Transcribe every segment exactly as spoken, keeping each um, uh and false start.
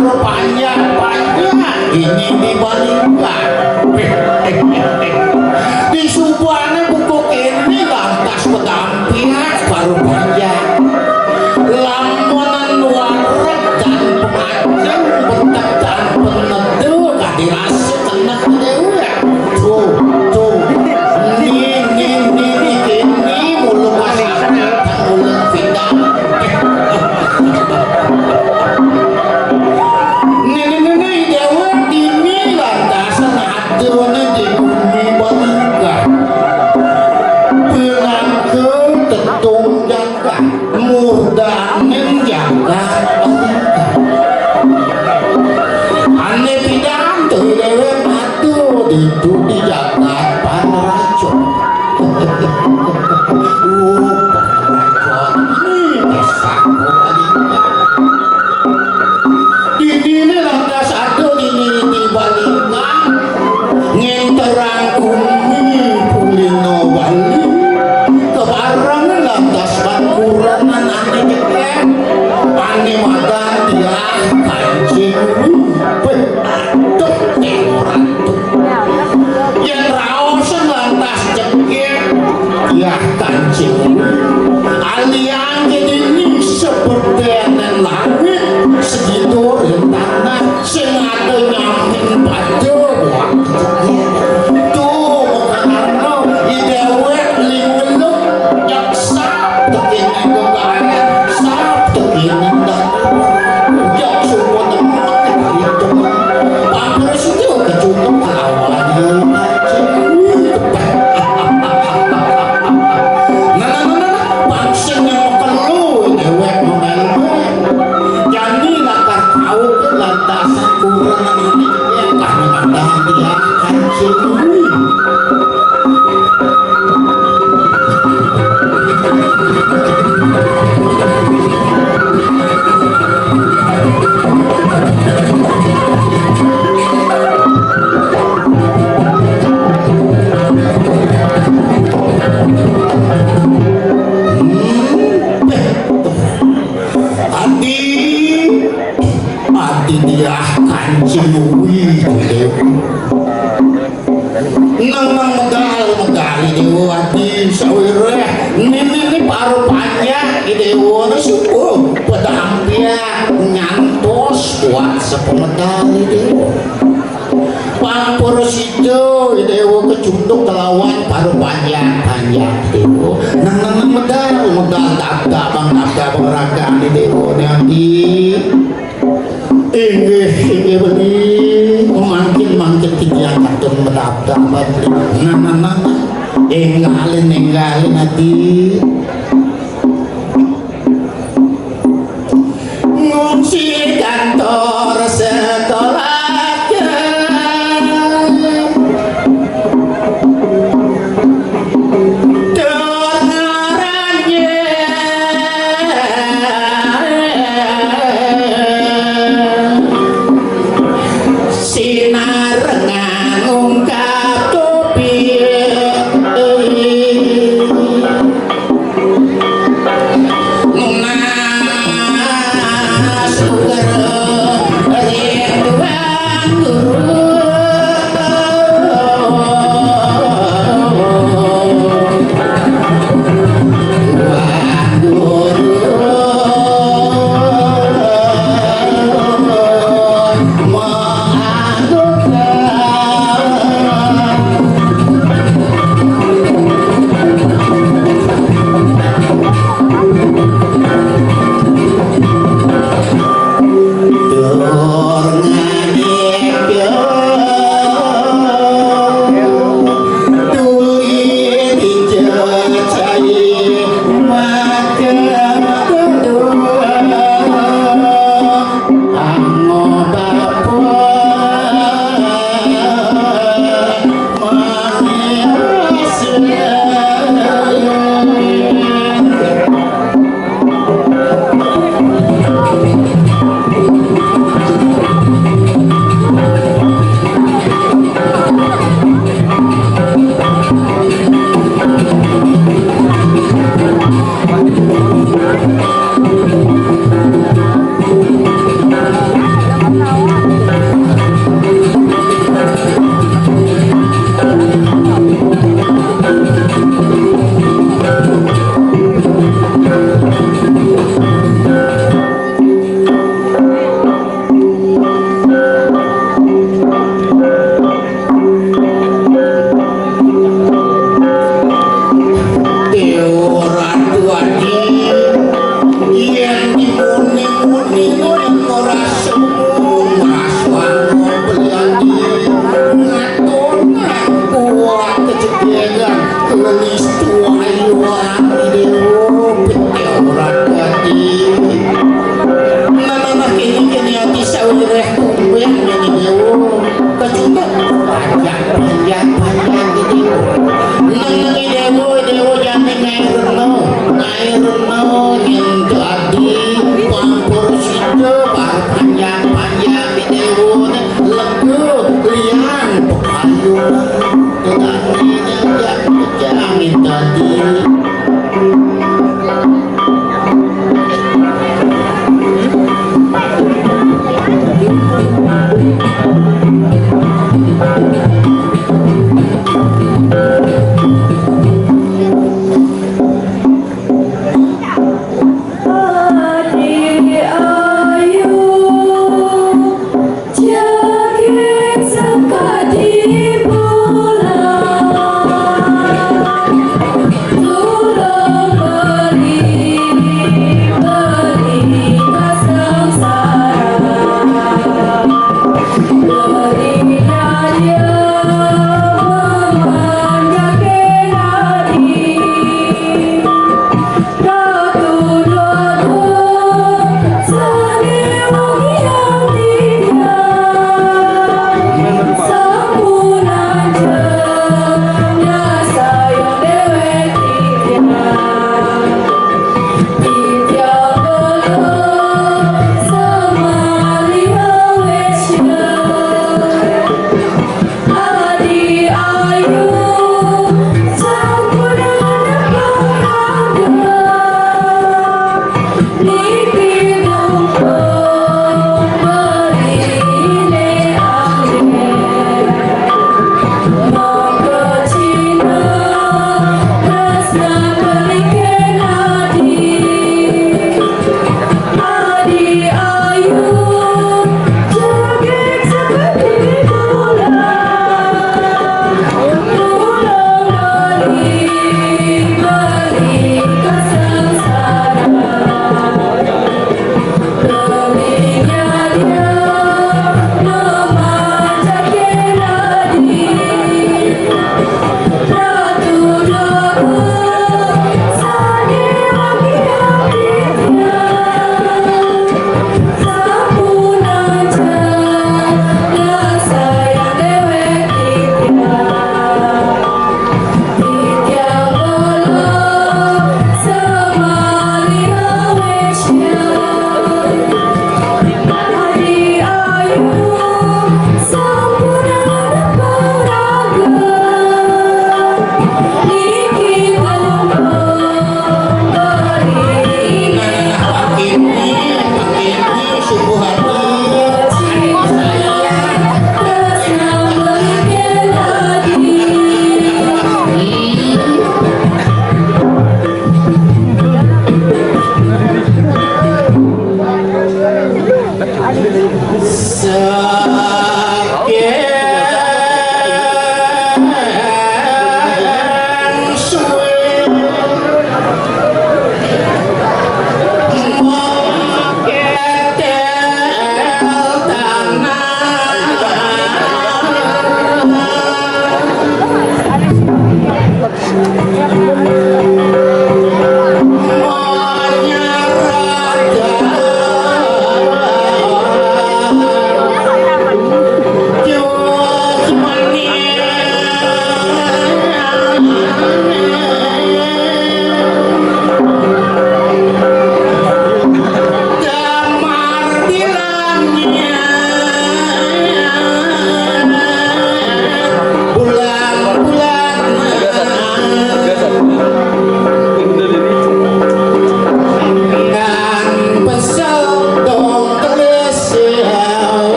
Panjang-panjang ini di Balingga. Di subane buku ini lantas pedampiak baru panjang. Lamunan wareg dan pengajeng, betek dan peneduh, kadirasa kena dewe. Tuh, tuh. Ni, ni, ni, ni, ni, mulung masyarakat, mulung pindah. Ni, ni, ni, ni, dewe dini lantasan adone di bumi Balingga. Pinangka tetung jagat. Murdaning jagat Balingga. Ane pidantu dewe matu ditu di jagat Panraja. Uh, Panraja ini desa Balingga. Didine lantas ada dini di Balingga. Ngenterang bumi Pulino Bali, kebareng lantas bangkuran ane nyeken, ane madan tiah kancing. Weh, aduh, temoran. Yen raosen lantas jekit, tiah kancing. Alian jadi ni seperti langit segitu ring tanah. Sing ada nyamin pada buat. Tuh, makanya i dewek lingeluk, jak sap tekene gegayan, sap tekene dak. Jak suku temen itu. Pangkres itu kecunduk kelawan. Nah, nah, nah, nah, nah. Pang sing nyemekelu dewek memelbe. Jani lakar tau lantasan kurang ini, ya, kami mandang dia kancing. Adi, adi dia kancing wi. Nang, nang medal, medal ini wati sawireh. Nini ni paru panjang, i dewa ni suku pedampiak nyantos kuat sepemedal i dewa. Pang para sida, i dewa kecunduk kelawan para panjang-panjang dewa. Nang, nang, nang medal, medal tabda bang, tabda bang ragan i dewa ni ati. Inggih, inggih beli. Mangkin, mangkin titiang katun medabda beli. Nang, nang, nang, nang. Enggalin, enggalin ati. Ngungsi kantor sekolah. Tur ngarannya sinar ngangkat kopi.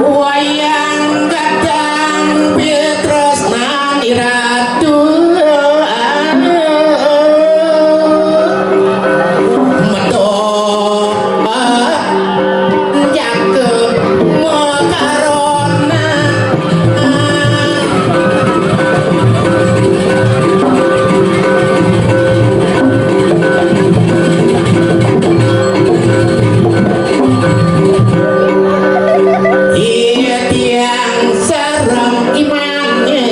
Wayang gadang pitresnan iratu. Metu jangkep mekarona. Iya tiang sareng imane.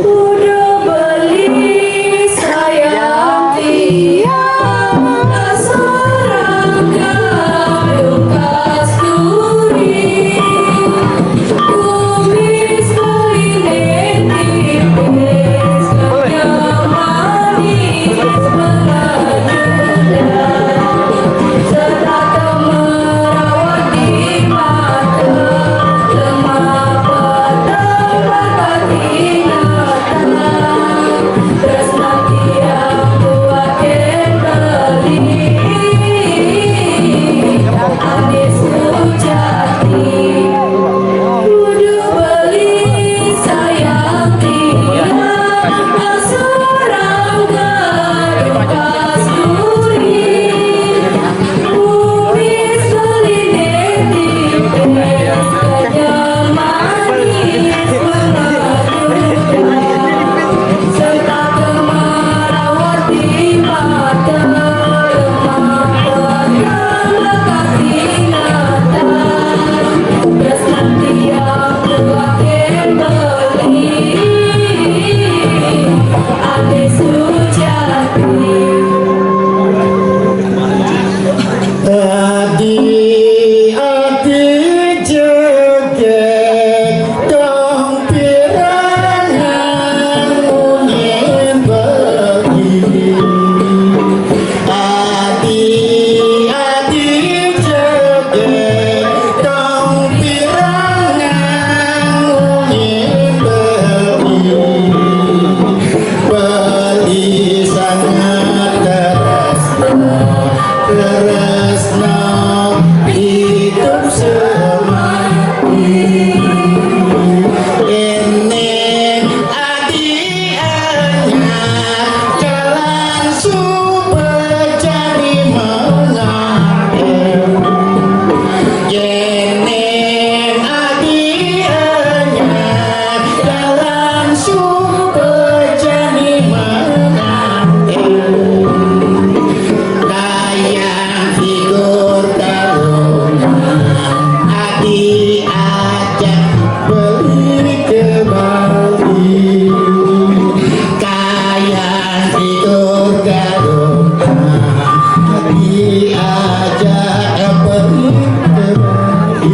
Udah beli sayang tiang seorang gadung kasturi. Kumis beliné tipis, kenyal manis, bergula. Adi-adi jegég tong pirangan munyi bagi. Adi-adi jegég tong pirangan munyi bagi. Beli sangat tresna, tresna hidup semati. Ini adi anyar jalan supejani mengatur. Yéning adi anyar jalan supejani menanti. Kayang figur kalungan adi ajak beli kembali. Kayang figur kalungan adi ajak beli kembali.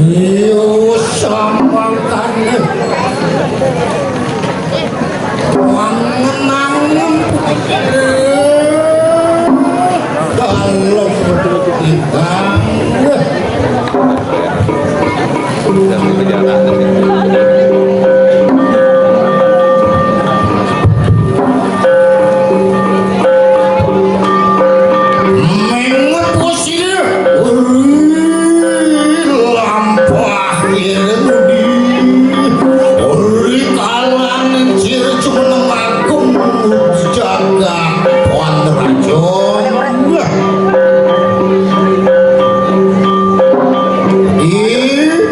Iya, wis samangkane. Wangen-angen. Dalem. Idang. Menget wis iki. Wih, lampah ireng di. Ri kalangan jir jumeneng agung jagat wan raja. Ih,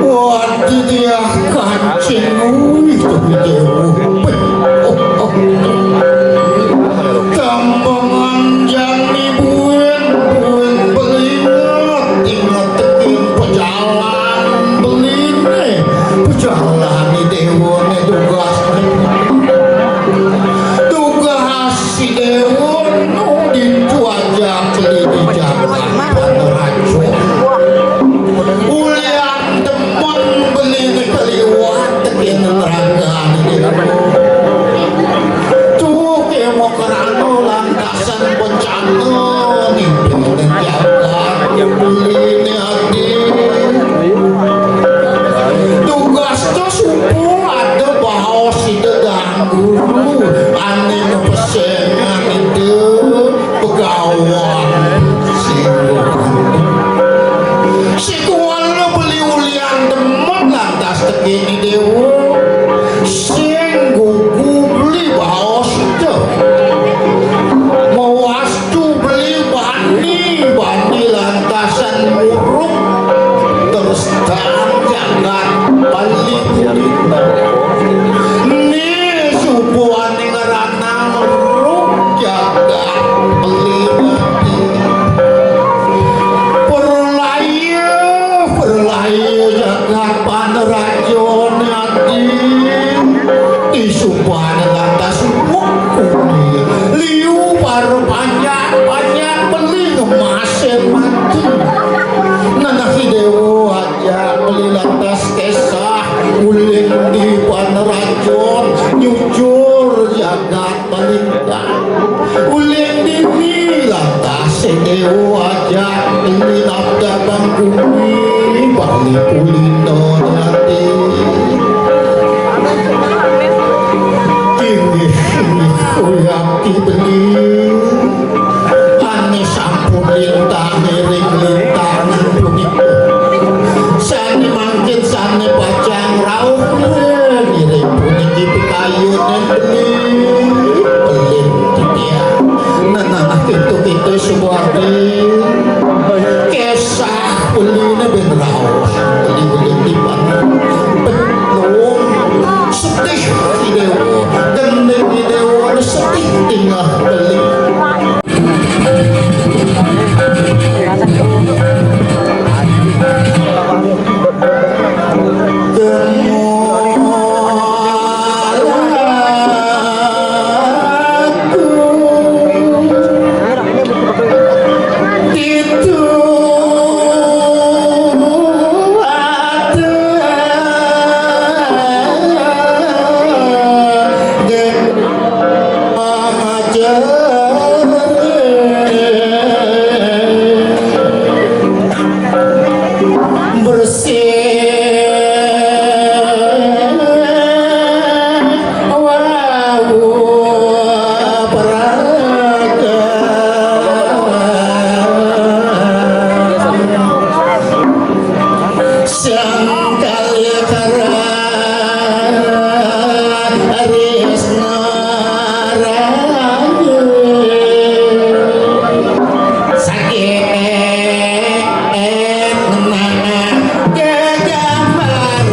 waduh dia kancing. Wih, tapi dia. Tambangan jani buin, buin belinget, inget teking pejalan beline, pejalan ni dewane tugas. Tugas si dewa nu ditu aja beli di jalan Panerajo. Ulian demen beline keliwat teking nerangane dewa. Tuh, kemo kerano lantasan bencana ning jagat. Uline ati. Tugas to supo ada baos ide ganggu. Ane pesengan ide begawan. Sing kuala beli ulian demen lantas tekene dewa. Sing gugu beli baos ide. Mawastu beli bani, bani lantasan muruk. Terus terang jagat bali. Ni subuhane ngerana muruk jagat beli. Perlaya, perlaya jagat paneraja. Adi, disubane lantas wekune. Liu para panjat, panjat beli ngemasin mati. Nenehi dewa aja beli lantas kesah uling di panerajon nyujur jagat. Malingkah uling dini lantas sing dewa aja ini nabda bang bumi bali kulino ati. Inggih, inggih, uyaki beli. Ane sampun lintang, iring lintang, punika. Sang kalih para Risna Rayu. Saking ngenang gegambaran.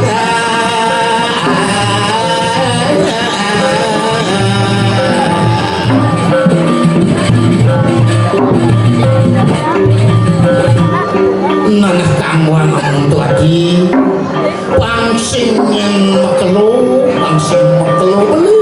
Nanah kang wangun tuadi, pang sing yen mekelo, pang sing mekelo beli.